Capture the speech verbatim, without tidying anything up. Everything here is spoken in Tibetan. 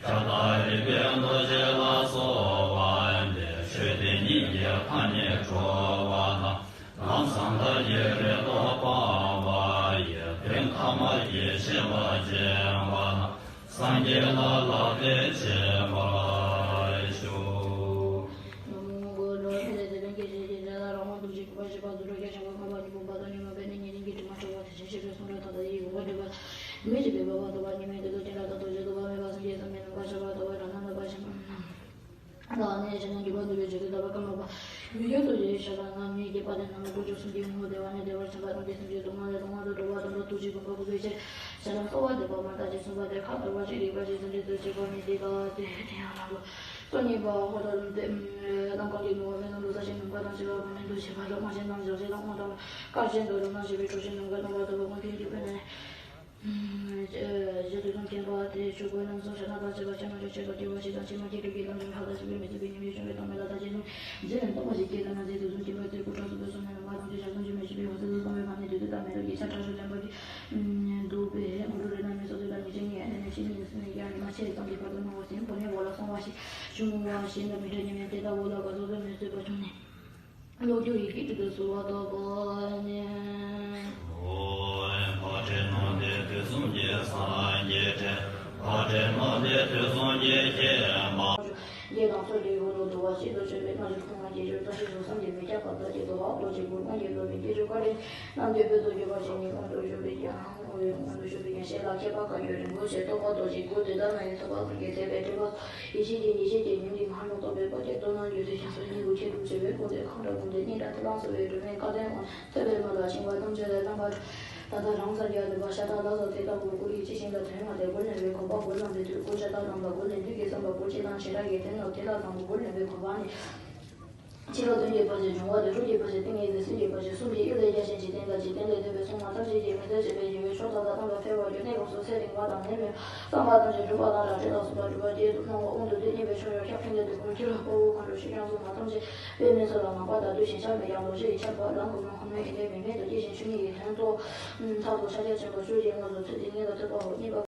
ཤ་སྟག་རིག་པའི་རྡོ་རྗེ་ལ་གསོལ་བ་འདེབས། ཆོས་དེ་ཉིད་ཀྱི་ཕ་ཉིད་གྲོལ་བ་དང་། ལམ་བཟང་དག་གི་རེ་དོགས་སྤང་བ་ཡི། དོན་ཐ་མར་གྱི་བྱེད་པ་སྦྱིན་པ་དང་། སངས་རྒྱས་ལ་ལག་ལེན་བྱེད་པར་ཞུ། མེད་པའི་དཔལ་ནི་ཞེ་ན་འགྱུར་བ་འདུལ་བའི་ཆེད་དུ་ལྟ་བ་ཀུན་སློང་པ། མི་འགྱུར་ཐུགས་རྗེའི་ཞགས་པ་ནག་མིའི་རྒྱལ་པ་དེ་ནང་ལ་དགུ་བཅུ་གསུམ་གྱི་ངོ་བོ་བདེ་བ་ནས་བདེ་བར་ཆགས་པ་ལྟ་བུ་རང་སྣང་ལ་པ་ཞིག་ལ་ནི་ཞེ་ན་འགྱུར་བ་འདུལ་བའི་ཆེད་དུ་ལྟ་བ་ཀུན་སློང་པ། མི་འགྱུར་ཐུགས་རྗེའི་ཞགས་པ་སྟོང་པའི་སེམས་ཀྱི་སྡུག་བསྔལ་ལས་སྡུག་བསྔལ་དུ་འགྲོ་བ་དང་པོ་ཐུགས་རྗེའི་དགོངས་པ་འགྲུབ་པའི་ཕྱིར། ཞེ་ན་གསོལ་བ་འདེབས་པ་མར་ལྟ་ཅི་གསུངས་པ་དེ་ཁ་དོར་བ་ཅིག་རིགས་པ་ཅིག་ཟིན་བྲིས་སུ་བྱེད་པ་ནི་འདི་ལྟ་སྟེ། དེ་ཡང་ལ་ལོ། སོ་གཉིས་པ་ཧོ་ཏ་ལུམ་ཏེ་གནམ་གང་གི་ནུབ་མོ་ནང་ལུ་ས་ཞིང་ནམ་མཁའ་དང་བྱེ་བ་བུད་མེད་འདུ་བྱེད་པ་ལ་དབང་ཆེན་རྣམས་ཞག་བཞི་དང་དབང་ཐང་སྐར་ཆེན་དུ་རིམ་ལ་བྱེད་པའི་གྲོགས་ཤིང་ནམ་མཁའ་སྟོང་པ་ལྟ་བུ་མངོན་མཁྱེན་གྱི་དཔལ་ནི། རྗེ་དུས་གསུམ་མཁྱེན་པ་དེ་ཆོས་སྐུའི་རྣམ་གསུམ་ཞག་སྣ་དང་བཅས་པ་ཕྱིར་མ་ལྡོག་ཕྱིར་ལྡོག་སྐྱེ་བ་ཞིག་དང་ཕྱིར་མ་སྐྱེ་སྒྲུབ་ཀྱི་ལམ་རིམ་ཧ་ལ་ཞིག་པའི་མི་ཚུགས་པའི་ཉམས་ལེན་བྱུང་བའི་དང་མེད་ལ་ད་ཅི་ལུང་རྗེ་ནི་སྟོང་པ་ཞིག་སྐྱེས་ཏེ་ན་རྗེ་དུས་གསུམ་མཁྱེན་པ་དེ་སྐུ་ཁྲག་གསུམ་པོའི་སོ་ནས་ནམ་མཁའ་དང་བཅས་ཞག་སུམ་ཅུ་མེ་བཞི་པའི་འོད་ཟེར་དུ་སྟོང་པའི་བར་ནས་དུས་དུས་དང་མེ་ཏོག་གི་ཆར་ཁྲ་ཤོར་ལེན་པ་གྱིས། འདུག་པས་དགུ་ཕྲུགས་རེ་ན་མི་སོ་སོའི་ལ་ཉེས་ཅན་ངེས་ཨ་ནེ་ནས་ཕྱི་ནས་སུ་ནས་ཀྱང་ཉི་མ་ཕྱེད་ཙམ་གྱི་བར་དུ་སྣང་བ་ཟིན་པོ་ནས་འོག་ལ་སོང་བ་ཞིག་བྱུང་བ་ཞིག་ན་མི་འདྲ་ཉེས་མེད་དེ་ལྟ་བུ་ལ་དགའ་ཚོར་དུ་མི་བཟོད་པ་བྱུང་ནས། གློག་འགྱུ་ཡི་གེ་དྲུག་ཏུ་གསོལ་བ་བཏབ་པ་ནི། འཕགས་བྲལ་སྣང་བརྙེས་དུས་གསུམ་གྱི་སངས་རྒྱས་བྲལ། འཕགས་བྲལ་སྣང་བརྙེས་དུས་གསུམ་གྱི་མཁྱེན་པ། རྒྱལ་དང་ཚོགས་ཀྱི་འོག་ལུ་འདུ་བ་ཆེད་དུ་བྱོན་པའི་རྣལ་འབྱོར་ཕུན་ཚོགས་ཀྱི་ཞབས་བཀྲ་ཤིས་རྫོགས་སངས་རྒྱས་མི་སྐྱ་བར་དག་གི་འདུ་བ་རྡོ་རྗེ་གུར་དབང་གི་སློབ་མའི་སྐྱེས་སྦྱོར་བཀའ་དྲིན་རྣམ་ཐོས་དཔལ་དུ་གྱུར་པ་ཞིག་ཉིད་དབང་དུ་བཞུགས་པའི་ཀྱང་དབང་དུ་བཞུགས་པའི་ཀྱང་ཞལ་ལ་མཁས་པ་བཀའ་བརྒྱུད་རིན་པོ་ཆེ་རྟོགས་པ་རྡོ་རྗེའི་གུར་དེ་དག་ན་ཡང་ཐུབ་པ་སངས་རྒྱས་མཛད་པའི་སྤྲུལ་པ་ཡེ་ཤེས་ཀྱི་ཉི་ཤེས་ཀྱི་ཡུམ་གྱི་ངང་ལུ་རྟོགས་པའི་དཔལ་གྱི་རྡོ་རྣམས་འཇུག་དུས་ཀྱང་སོ་སྙིང་པོ་ཁྱེད་དྲུག་བྱེ་བའི་སྐུ་མདོག་ཁམས་ཕྲ་བུ་མདོག་སྙིང་ཁྲག་མཐིལ་ལམ་སོགས་པའི་སྒྲོན་མེ་སྐལ་ལྡན་དབང་ཐོད་པའི་མ་ལ་བྱིན་པ་ཐམས་ཅད་ལས་བླངས་པ། ད་ལྟ་རང་སངས་རྒྱས་འདུས་པ་ཤ་སྟག་ལ་སོགས་དེ་ལྟ་བུ་སྐུ་ཡི་སྤྱི་བྱིན་ལ་དོན་ལྔ་སྟེ་སྒོ་ལེན་པའི་གོ་འཕང་སྒོ་ལམ་པའི་དུས་སྐུ་ཤ་སྟག་དམ་པ་སྒོ་ལེན་དུས་ཀྱི་བསམ་པ་སྒོ་ཕྱེ་དང་བྱེ་བྲག་གི་དོན་ལ་དེ་ལ་དང་པོ་སྒོ་ལེན་པའི་གོ་འཕང་ནི། ཕྱི་ལོགས་དོན་གྱི་བར་ཆད་འབྱུང་བ་དང་སྤྲོས་ཀྱི་བར་ཆད་ཏིང་ངེ་འཛིན་སེམས་ཀྱི་བར་ཆད་གསུམ་གྱི་དབྱིབས་ལས་རྒྱལ་ཞིང་འཇིག་རྟེན་དང་འཇིག་རྟེན་ལས་འདས་པའི་སྲུང་མ་ཐམས་ཅད་ཀྱིས་མི་ཚེ་གཅིག་པའི་ཞི་བའི་མཆོག་དང་ལྷ་དང་ལ་ཕེབས་པར་གྱུར། གནས་སྐབས་སུ་ཚེ་རིང་བ་དང་ནད་མེད་པ། བསམ་པ་ཐམས་ཅད་འགྲུབ་པ་དང་སྒྲ་སྒྲོགས་དང་གསུམ་པ་སྒྲུབ་པ་བརྒྱད་དུ་སྣང་བ་དབང་དུ་སྡུད་ནུས་པའི་མཆོག་ཡོད་ཁྱབ་ཁྱིམ་ལས་དུས་འཁོར་ཁྱི་རོ་དཔའ་བོ་གང་འགྲོ་ཤིག་ཀྱང་སྲུང་མ་ཐམས་ཅད་དཔེ་མེད་ཚོགས་ལ་ངང་པ་དང་བསྡུས་ཤིང་ཆགས་མེད་ཀྱང་རྡོ་རྗེ་ཡི་ཆར་འབབ་ལམ་གྱི་མུན་ཁུང་མེད་ཀྱི་ལས་མེད་མེད་དུ་སྐྱེས་ཤིང་ཆོས་ཉིད་ཀྱི་དོན་རྟོགས། མཐར་ཐུག་ཕྱག་རྒྱ་ཆེན་པོ་སྤྱོད་ཅིང་དངོས་སུ་ཚུལ་དེ་ཉིད་ལ་ཐོས་པའོ། གཉིས་པ།